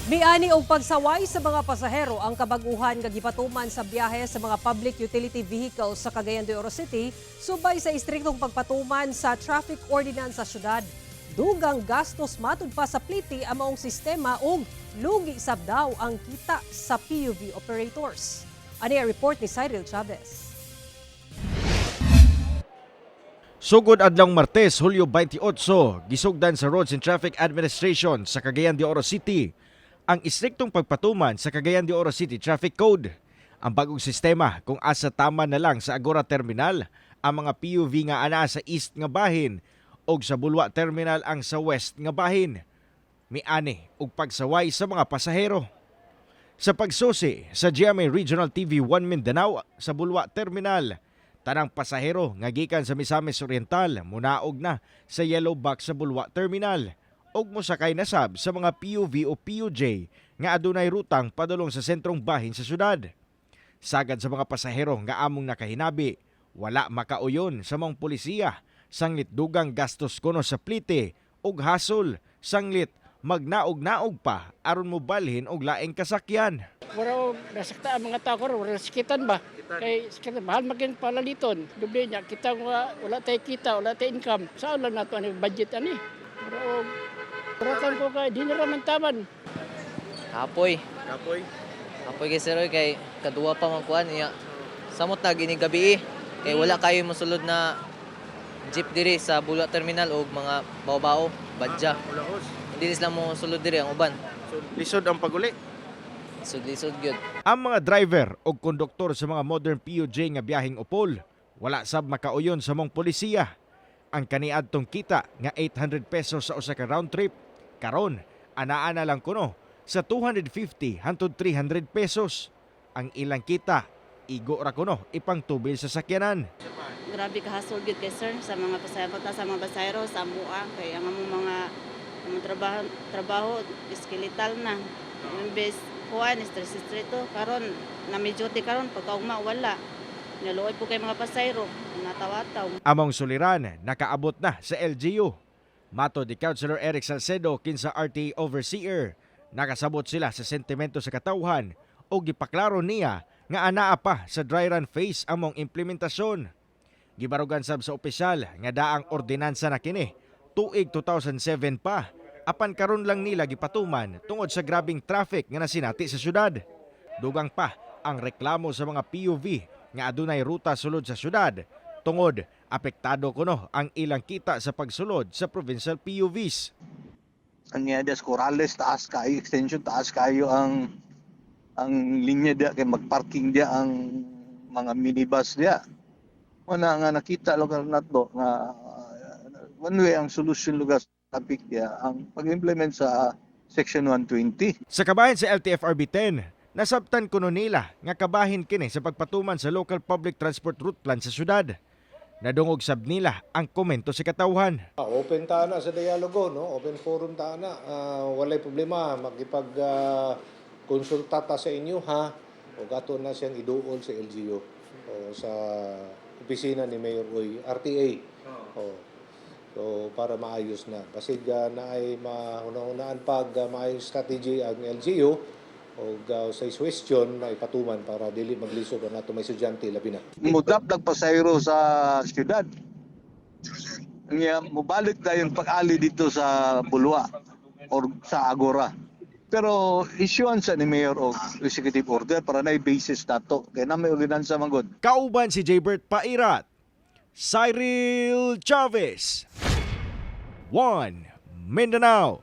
Miani og pagsaway sa mga pasahero ang kabaguhan nga gipatuman sa biyahe sa mga public utility vehicles sa Cagayan de Oro City subay sa istriktong pagpatuman sa traffic ordinance sa syudad. Dugang gastos matud pa sa plite ang maong sistema ug lugi sab daw ang kita sa PUV operators. Ani ang report ni Cyril Chavez. Sugod adlawng Martes, Hulyo 28, gisugdan sa Roads and Traffic Administration sa Cagayan de Oro City ang istriktong pagpatuman sa Cagayan de Oro City Traffic Code. Ang bagong sistema kung asa tama na lang sa Agora Terminal ang mga PUV nga anaa sa east nga bahin og sa Bulua Terminal ang sa west nga bahin. Miani og pagsaway sa mga pasahero. Sa pagsusi sa GMA Regional TV 1 Mindanao sa Bulua Terminal, tanang pasahero nga gikan sa Misamis Oriental munaog na sa yellow box sa Bulua Terminal ug mosakay na sab sa mga PUV o PUJ nga adunay rutang padulong sa sentrong bahin sa syudad. Sagad sa mga pasahero nga among nakahinabi, wala makauyon sa mga polisiya sanglit dugang gastos kuno sa plite ug hasol sanglit magnaog-naog pa aron mobalhin og laing kasakyan. Wala nasakta ang mga tao karon, wala sakitan ba? Kay sakitan, mahal maging palaliton. Doble niya, kita nga wala tay kita, wala tay income. Saan lang nato ani budget ani? Pero kuratan ko kay di na raman taman. Kapoy. Kapoy. Kapoy kay sir oy, kay kaduwa pa man kuan niya. Samot na gini gabi eh. Kay wala kayo mosulod na jeep diri sa Bulua Terminal og mga bao-bao, badya. Hindi sila mo sulod diri ang uban. So, lisod ang paguli. Lisod-lisod gyud. Ang mga driver o konduktor sa mga modern PUJ nga biyaheng upol, wala sab makauyon sa mong polisiya. Ang kaniadtong kita nga 800 pesos sa usa ka round trip, karon anaa na lang kuno sa 250 hangtod 300 pesos. Ang ilang kita, igo ra kuno ipangtubil sa sakyanan. Grabe ka hasol gyud kay sir sa mga pasahero ta, sa mga pasahero sa amua, kay ang among mga trabaho trabaho skeletal na, imbes kuan stress stress to karon na may duty karon, pagkaugma wala. Naluoy po kay mga pasahero, nataw-ataw. Among suliran, nakaabot na sa LGU. Matod ni Councilor Eric Salcedo kinsa RTA Overseer, nakasabot sila sa sentimento sa katawhan o gipaklaro niya nga anaa pa sa dry run phase among implementasyon. Gibarugan sab sa opisyal nga daang ordinansa na kini tuig 2007 pa, apan karon lang nila gipatuman tungod sa grabing traffic nga nasinati sa syudad. Dugang pa ang reklamo sa mga PUV nga adunay ruta sulod sa syudad tungod apektado kuno ang ilang kita sa pagsulod sa provincial PUVs. Ang niya sa Corrales, taas kayo extension, taas kayo ang linya dia kay magparking dia ang mga minibus dia. Wala nga nakita lugar nato nga one way ang solution lugar sa traffic dia ang pag-implement sa Section 120. Sa kabahin sa LTFRB 10, nasabtan kuno nila nga kabahin kini sa pagpatuman sa local public transport route plan sa syudad. Nadungog sab nila ang komento sa katawhan. Open ta na sa dialogo, no? Open forum ta na. Walay problema makipag konsulta ta sa inyo ha. O ato na siyang iduol sa LGU o sa opisina ni Mayor Uy, RTA. O. So para maayos na. Basig na ay mahuna-hunaan pag maayos strategy ang LGU o sa question na ipatuman para dili maglisod ang ato may estudyante labi na. Mudap lang pasahero sa syudad. Nga mobalik dayon pag-ali dito sa Bulua or sa Agora. Pero issuance ni Mayor og executive order para na basis nato kay na may ordinansa man gud. Kauban si Jaybert Pairat, Cyril Chavez, 1 Mindanao.